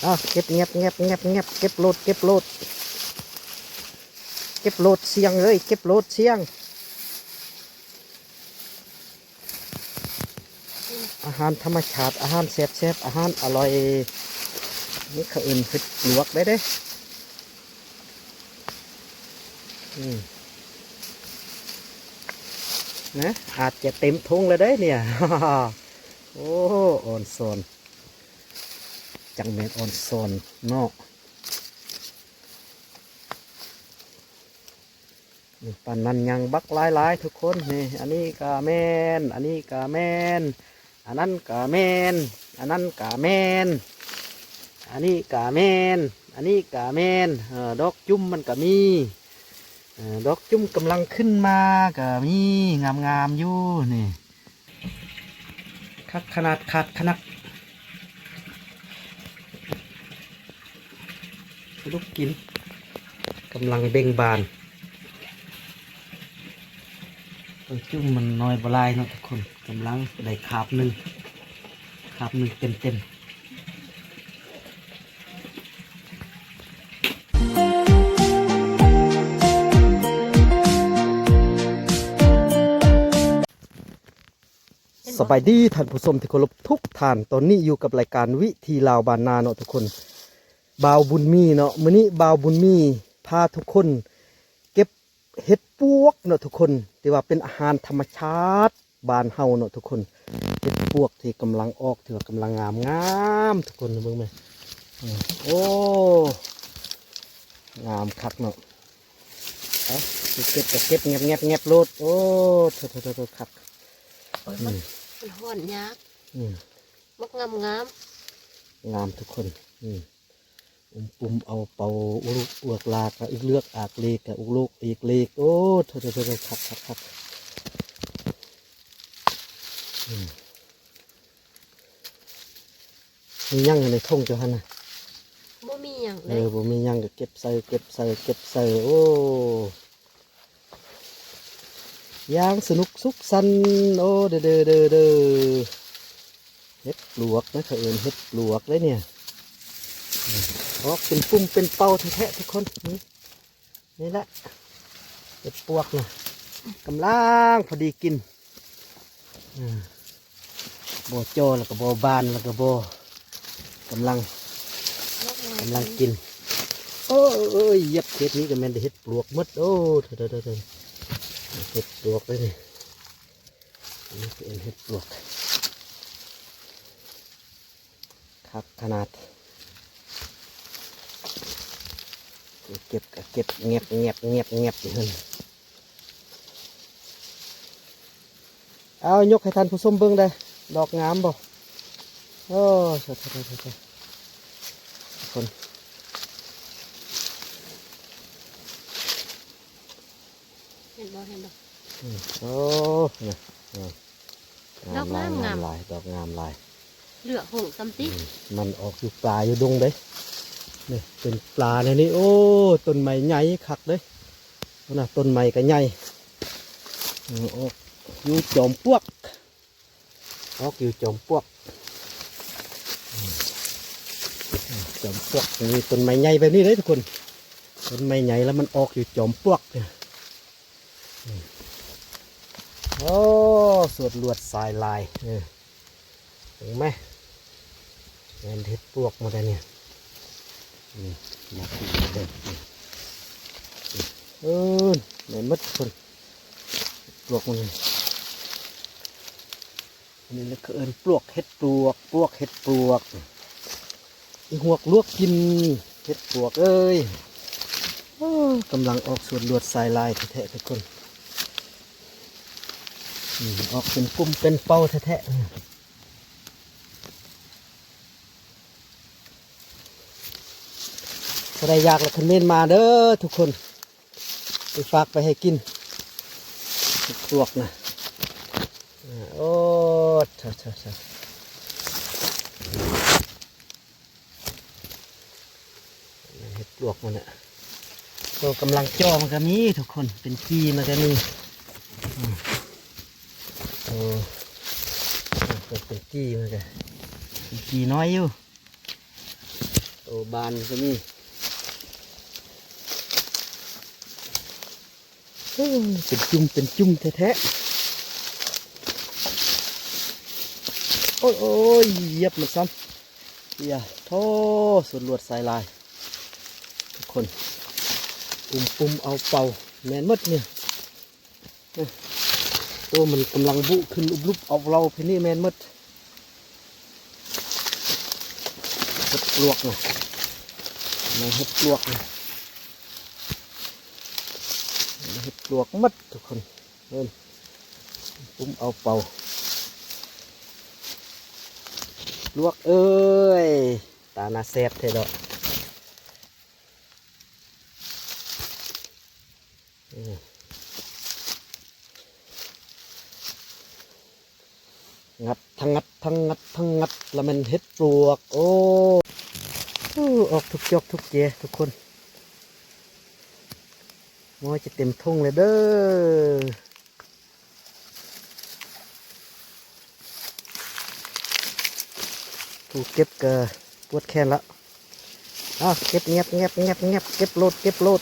ອ່ະ ເກັບແງບໆໆໆ ເກັບໂລດ ເກັບໂລດ ເກັບໂລດສ່ຽງເອີຍ ເກັບໂລດສ່ຽງ. ອາຫານທຳມະຊາດ ອາຫານແຊບໆ ອາຫານອະລ່ອຍ. ນີ້ເຂົາເອີ້ນເຫັດປວກໄດ້ເດ້. ອືມ ນະ ອາດຈະເຕັມຖົງແລ້ວເດ້ເນຍ. ໂອ້ ອອນຊອນ ຈັ່ງແມ່ນອອນຊອນເນາະ. ນີ້ ປານນັ້ນຍັງບັກຫຼາຍໆ ທຸກຄົນ. ນີ້ ອັນນີ້ກະແມ່ນ ອັນນີ້ກະແມ່ນ ອັນນັ້ນກະແມ່ນ ອັນນັ້ນກະແມ່ນ ອັນນີ້ກະແມ່ນ ອັນນີ້ກະແມ່ນ. ເອີ ດອກຈຸ້ມມັນກະມີ ເອີ ດອກຈຸ້ມກຳລັງຂຶ້ນມາກະມີ ງາມໆ ຢູ່ນີ້. ຄັກຂະໜາດ ຄັກຂະໜາດ ລູກກິນກຳລັງເບັ່ງບານ. ເອີ ຈຸ້ມມັນນ້ອຍບໍ່ຫຼາຍເນາະທຸກຄົນ ກຳລັງໄດ້ຄາບໜຶ່ງ ຄາບໜຶ່ງເຕັມໆ. ສະບາຍດີທ່ານຜູ້ຊົມທີ່ເຄົາລົບທຸກທ່ານ. ຕອນນີ້ຢູ່ກັບລາຍການວິຖີລາວບ້ານນາເນາະທຸກຄົນ. ບ່າວບຸນມີເນາະ ມື້ນີ້ບ່າວບຸນມີພາທຸກຄົນເກັບເຫັດປວກເນາະທຸກຄົນ ທີ່ວ່າເປັນອາຫານທຳມະຊາດ ບ້ານເຮົາເນາະທຸກຄົນ. ເຫັດປວກທີ່ກຳລັງອອກ ຖືວ່າກຳລັງງາມໆ ທຸກຄົນເບິ່ງແມ. ອືມ ໂອ້ ງາມຄັກເນາະ. ເອົາ ຊິເກັບກະເກັບ ແງບໆໆ ໂລດ. ໂອ້ ໂທ້ໆໆ ຄັກ. ໂອ້ຍ ອືມ ມັນ ມັນຮ້ອນຍາກ. ອືມ ບັກງາມໆ ງາມທຸກຄົນ. ອືມ ອຸມປຸມເອົາເປົ່າອຸລຸກອວກລາກະອຶກເລືອກອາກເລກະອຸກໂລກເອກເລກ. ໂອ້ ໂທ້ໆໆ ຄັກໆໆ. ອືມ ມີຫຍັງຢູ່ໃນຖົງເຈົ້າຫັ້ນນະ? ບໍ່ມີຫຍັງເລີຍ. ເອີ ບໍ່ມີຫຍັງກະເກັບໃສ່ ເກັບໃສ່ ເກັບໃສ່. ໂອ້ ຢ່າງສະໜຸກສຸກສັນ. ໂອ້ ເດີໆໆໆ ເຫັດປວກນະ ເຂົາເອີ້ນເຫັດປວກເດ້ເນຍ. ອືມ ອອກເປັນປຸ່ມເປັນເປົ້າແທ້ໆ ທຸກຄົນ. ນີ້ ນີ້ແຫຼະ ເຫັດປວກນະ ກຳລັງພໍດີກິນ. ອືມ ບໍ່ຈໍ່ແລ້ວກະບໍ່ບານແລ້ວກະບໍ່ ກຳລັງ ກຳລັງກິນ. ໂອ້ຍ ຢຽບເຂດນີ້ກະແມ່ນໄດ້ເຫັດປວກໝົດ. ໂອ້ ເຫັດປວກເດ້ນີ້ ນີ້ເປັນເຫັດປວກ ຄັກຂະໜາດ. ເກັບກະເກັບ ແງບໆໆໆ ຢູ່ຫັ້ນ. ເອົາ ຍົກໃຫ້ທ່ານຜູ້ຊົມເບິ່ງໄດ້ ດອກງາມບໍ່? ໂອ້ ໂທ້ໆໆໆ ຄົນ ເຫັນບໍ່ ເຫັນບໍ່? ອືມ ໂອ້ ນີ້ ນີ້ ດອກງາມ ງາມ ງາມ ງາມຫຼາຍ ດອກງາມຫຼາຍ. ເຫຼືອຫົງຊ້ຳຕິ. ອືມ ມັນອອກຢູ່ປ່າຢູ່ດົງເດ້. ນີ້ເປັນປ່າແນວນີ້. ໂອ້ ຕົ້ນໄມ້ໃຫຍ່ຄັກເດ້. ພຸ້ນນະ ຕົ້ນໄມ້ກະໃຫຍ່. ອືມ ອອກຢູ່ຈອມປວກ ອອກຢູ່ຈອມປວກ. ອືມ ຈອມປວກ ມີຕົ້ນໄມ້ໃຫຍ່ແບບນີ້ເດ້ທຸກຄົນ. ຕົ້ນໄມ້ໃຫຍ່ແລ້ວມັນອອກຢູ່ຈອມປວກ. ໂອ້ ສວດລວດສາຍລາຍ. ເອີ ເຫັນໄໝ? ແມ່ນເຫັດປວກໝົດແລ້ວນີ້. ນີ້ ມາເບິ່ງ ເອີ ແມ່ນໝົດຄົນ ເຫັດປວກໝົດນີ້. ອັນນີ້ເຂົາເອີ້ນປວກເຫັດປວກ ປວກເຫັດປວກ. ອີຫວກລວກກິນ ເຫັດປວກເອີຍ. ໂອ້ ກຳລັງອອກສວດລວດສາຍລາຍແທ້ໆ ທຸກຄົນ. ອືມ ອອກເປັນກຸ່ມເປັນເປົ້າແທ້ໆ. ຜູ້ໃດຢາກລະຄອມເມັນມາເດີທຸກຄົນ. ໄປຝາກໄປໃຫ້ກິນ ເຫັດປວກນະ. ໂອ້ ເທາະໆໆ ເຫັດປວກມັນນະ. ໂຕກຳລັງຈ່ອມັນກະມີທຸກຄົນ ເປັນກີ່ມັນກະມີ. ອືມ ໂຕ ໂຕເປັນກີ່ມັນກະ ເປັນກີ່ນ້ອຍຢູ່. ໂອ້ ບານກໍມີ. ເອີ ເປັນຈຸ່ມເປັນຈຸ່ມແທ້ໆ. ໂອ້ຍ ໂອ້ຍ ຢຽບມັນຊ້ຳ. ເອີຍ ໂທ້ ສຸດລວດສາຍລາຍ ທຸກຄົນ. ປຸ້ມໆ ເອົາເປົ່າ ແມ່ນໝົດນີ້. ເອີ ໂອ້ ມັນກຳລັງບຸຂຶ້ນອຸບລຸບເອົາເຫຼົ່າພີ້ນີ້ ແມ່ນໝົດ. ເຫັດປວກນະ ແມ່ນເຫັດປວກນະ ເຫັດປວກໝົດທຸກຄົນ. ເອີ ປຸ້ມເອົາເປົ່າ ປວກເອີຍ ຕາໜ້າແຊບແທ້ດອກ. ອືມ ງັດທັງງັດທັງງັດທັງງັດ ລະແມ່ນເຫັດປວກ. ໂອ້ ໂອ້ ອອກທຸກຈອກທຸກເຈທຸກຄົນ. ມອຍຈະເຕັມຖົງເລີຍເດີ້. ຜູ້ເກັບກໍປວດແຂນລະ. ອ້າວ ເກັບແງບໆໆໆ ເກັບໂລດ ເກັບໂລດ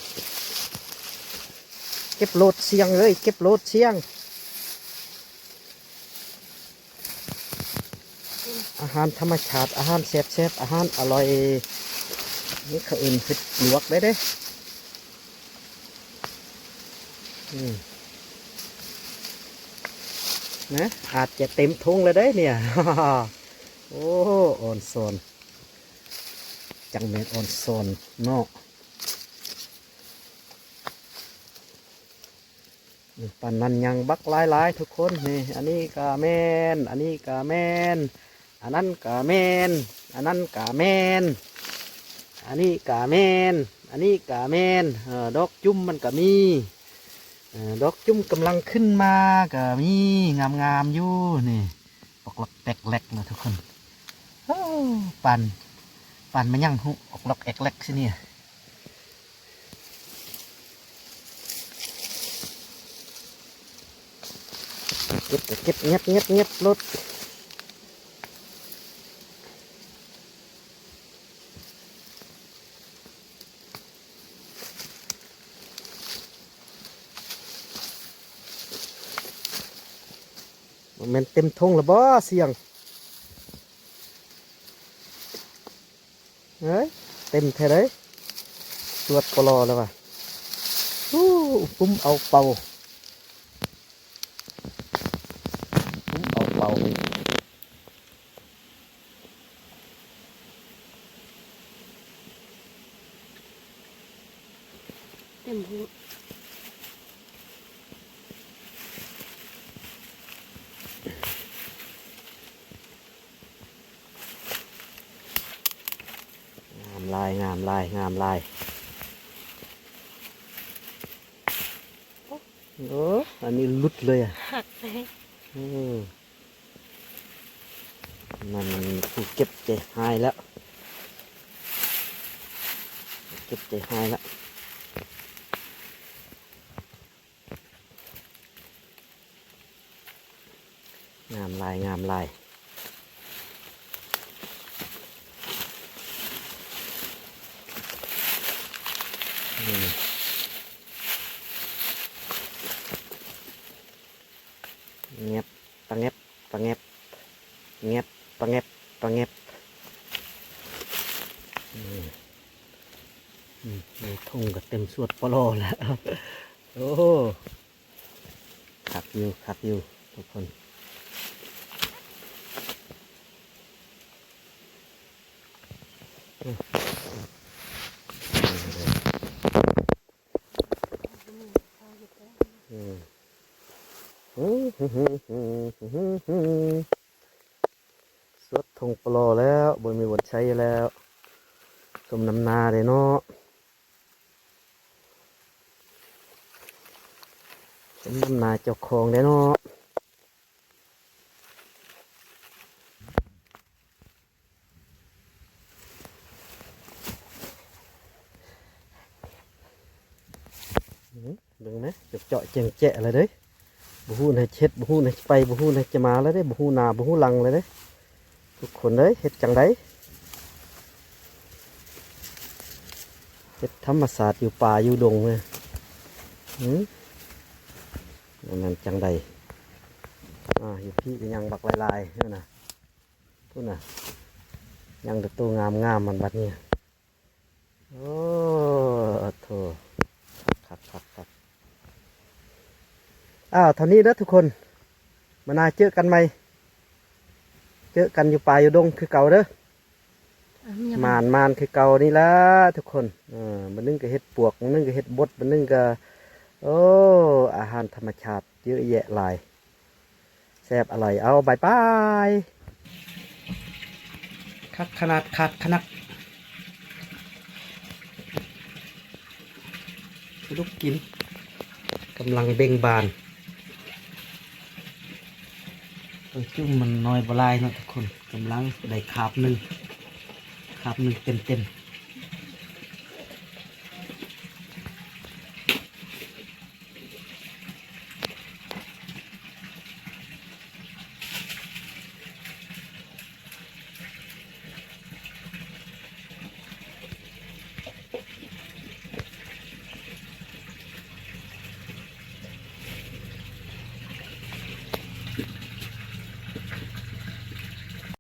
ເກັບໂລດສ່ຽງເອີຍ ເກັບໂລດສ່ຽງ. ອາຫານທຳມະຊາດ ອາຫານແຊບໆ ອາຫານອະລ່ອຍ ນີ້ເຂົາເອີ້ນເຫັດປວກໄດ້ເດ້. ອືມ ນະ ອາດຈະເຕັມຖົງແລ້ວເດ້ເນຍ. ໂອ້ ອອນຊອນ ຈັ່ງແມ່ນອອນຊອນເນາະ. ອືມ ປານນັ້ນຍັງບັກຫຼາຍໆ ທຸກຄົນ. ນີ້ ອັນນີ້ກະແມ່ນ ອັນນີ້ກະແມ່ນ ອັນນັ້ນກະແມ່ນ ອັນນັ້ນກະແມ່ນ ອັນນີ້ກະແມ່ນ ອັນນີ້ກະແມ່ນ. ເອີ ດອກຈຸ້ມມັນກະມີ ເອີ ດອກຈຸ້ມກຳລັງຂຶ້ນມາກະມີ ງາມໆຢູ່ນີ້. ປອກລັອກແປກແລັກນະທຸກຄົນ. ໂອ້ ປານ ປານແມ່ນຫຍັງຫູ ອອກລັອກແອກແລັກຊິນີ້. ເກັບກໍເກັບ ແງບໆໆໂລດ. ບໍ່ແມ່ນເຕັມຖົງລະບໍ່ສ່ຽງ? ເອີຍ ເຕັມແທ້ເດ້. ສວດປະຫຼໍ່ແລ້ວວ່າ ອູ້ ປຸ້ມເອົາເປົ່າ ປຸ້ມເອົາເປົ່າ. ເຕັມຫົວ. ງາມຫຼາຍ ງາມຫຼາຍ ງາມຫຼາຍ. ໂອ້ ອັນນີ້ຫຼຸດເລີຍອະ ຫັກເລີຍ. ເອີ ນັ້ນຜູ້ເກັບໃຈຮ້າຍແລ້ວ ເກັບໃຈຮ້າຍແລ້ວ. ງາມຫຼາຍ ງາມຫຼາຍ. ອືມ ແງບ ປະແງບ ປະແງບ ແງບ ປະແງບ ປະແງບ. ອືມ ອືມ ໃນຖົງກໍເຕັມສວດປະຫຼໍ່ແລ້ວ. ໂອ້ ຄັກຢູ່ ຄັກຢູ່ທຸກຄົນ. ອືມ ອືມ ອືມ ສວດຖົງປະຫຼໍ່ແລ້ວ ບໍ່ມີບ່ອນໃຊ້ແລ້ວ. ສົມນ້ຳໜ້າເດ້ເນາະ ສົມນ້ຳໜ້າເຈົ້າຂອງເດ້ເນາະ. ອືມ ເບິ່ງແມະ ຈະເຈາະແຈ້ງແຈະແລ້ວເດ້. ບໍ່ຮູ້ໃນເຮັດ ບໍ່ຮູ້ໃນໄປ ບໍ່ຮູ້ໃນຈະມາແລ້ວເດ້. ບໍ່ຮູ້ໜ້າ ບໍ່ຮູ້ຫຼັງແລ້ວເດ້ ທຸກຄົນເອີຍ. ເຮັດຈັ່ງໃດ? ເຮັດທຳມະຊາດຢູ່ປ່າຢູ່ດົງເລີຍ. ຫື ແມ່ນຈັ່ງໃດ? ອາ ຢູ່ພີ້ກໍຍັງບັກຫຼາຍໆຢູ່ນະ. ພຸ້ນນະ ຍັງແຕ່ໂຕງາມໆ ມັນບັດນີ້. ໂອ້ ໂທ້ ຄັກໆໆ. ອ້າວ ເທົ່ານີ້ເດີທຸກຄົນ. ມື້ໜ້າເຈີກັນໃໝ່. ເຈີກັນຢູ່ປ່າຢູ່ດົງຄືເກົ່າເດີ. ໝານໆ ຄືເກົ່ານີ້ລະທຸກຄົນ. ເອີ ບາງໜຶ່ງກໍເຮັດປວກ ບາງໜຶ່ງກໍເຮັດບົດ ບາງໜຶ່ງກໍ ໂອ້ ອາຫານທຳມະຊາດເຍອະແຍະຫຼາຍ ແຊບອະລ່ອຍ. ເອົາ ບາຍບາຍ. ຄັກຂະໜາດ ຄັກຂະໜາດ. ປາດຸກກິນ ກຳລັງເບັ່ງບານ. ໂຕຈຸ້ມມັນນ້ອຍບໍ່ຫຼາຍເນາະທຸກຄົນ. ກຳລັງໄດ້ຄາບໜຶ່ງ ຄາບໜຶ່ງເຕັມໆ.